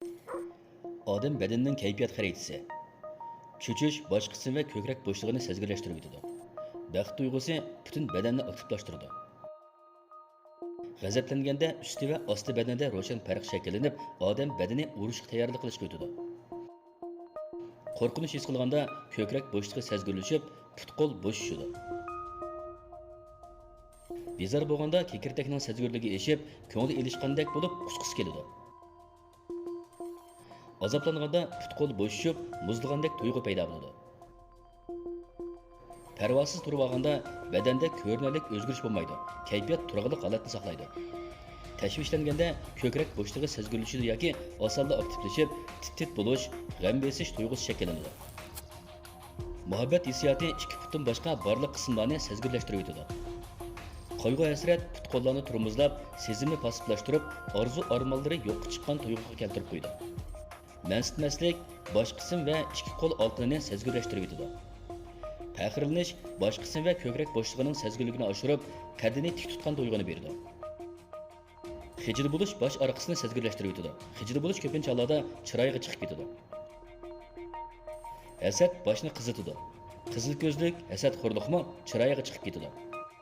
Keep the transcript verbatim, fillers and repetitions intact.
ئادەم بەدىنىنىڭ كەيپىيات خەرىتىسى. چۆچۈش باش قىسىم ۋە كۆكرەك بوشلۇقىنى سەزگۈرلەشتۈرۈۋېتىدۇ. بەخت تۇيغۇسى پۈتۈن بەدەننى ئاكتىپلاشتۇرىدۇ. غەزەپلەنگەندە ئۈستى ۋە ئاستى بەدەندە روشەن پەرق شەكىللىنىپ، ئادەم بەدىنى ئۇرۇشقا تەييارلىق قىلىشقا ئۆتىدۇ. قورقۇنچ ھېس قىلغاندا كۆكرەك بوشلۇقى سەزگۈرلىشىپ، پۇت-قول بوشىشىدۇ. بىزار بولغاندا كېكىردەكنىڭ سەزگۈرلۈكى ئېشىپ، كۆڭلى ئېلىشقاندەك بولۇپ، قۇسقۇسى كېلىدۇ. ئازابلانغاندا پۇت-قول بوشىشىپ، مۇزلىغاندەك تۇيغۇ پەيدا بولىدۇ. پەرۋاسىز تۇرۇۋالغاندا بەدەندە كۆرۈنەرلىك ئۆزگىرىش بولمايدۇ، كەيپىيات تۇرغىلىق ھالەتنى ساقلايدۇ. تەشۋىشلەنگەندە كۆكرەك بوشلۇقى سەزگۈرلىشىدۇ ياكى ئاسانلا ئاكتىپلىشىپ، تىت-تىت بولۇش، غەم بېسىش تۇيغۇسى شەكىللىنىدۇ. مۇھەببەت ھېسسىياتى ئىككى پۇتتىن باشقا بارلىق قىسىملارنى سەزگۈرلەشتۈرۈۋېتىدۇ. قايغۇ-ھەسرەت پۇت-قوللارنى تورمۇزلاپ، سېزىمنى پاسسىپلاشتۇرۇپ، ئارزۇ-ئارمانلىرى يوققا چىققان تۇيغۇغا كەلتۈرۈپ قويىدۇ. مەنسىتمەسلىك باش قىسىم ۋە ئىككى قول ئالقىنىنى سەزگۈرلەشتۈرۈۋېتىدۇ. پەخىرلىنىش باش قىسىم ۋە كۆكرەك بوشلۇقىنىڭ سەزگۈرلۈكىنى ئاشۇرۇپ، قەددىنى تىك تۇتقان تۇيغۇنى بېرىدۇ. خىجىل بولۇش باش ئارقىسىنى سەزگۈرلەشتۈرۈۋېتىدۇ. خىجىل بولۇش كۆپىنچە ھاللاردا چىرايغا چىقىپ كېتىدۇ. ھەسەت باشنى قىزىتىدۇ. قىزىل كۆزلۈك، ھەسەتخورلۇقمۇ چىرايغا چىقىپ كېتىدۇ.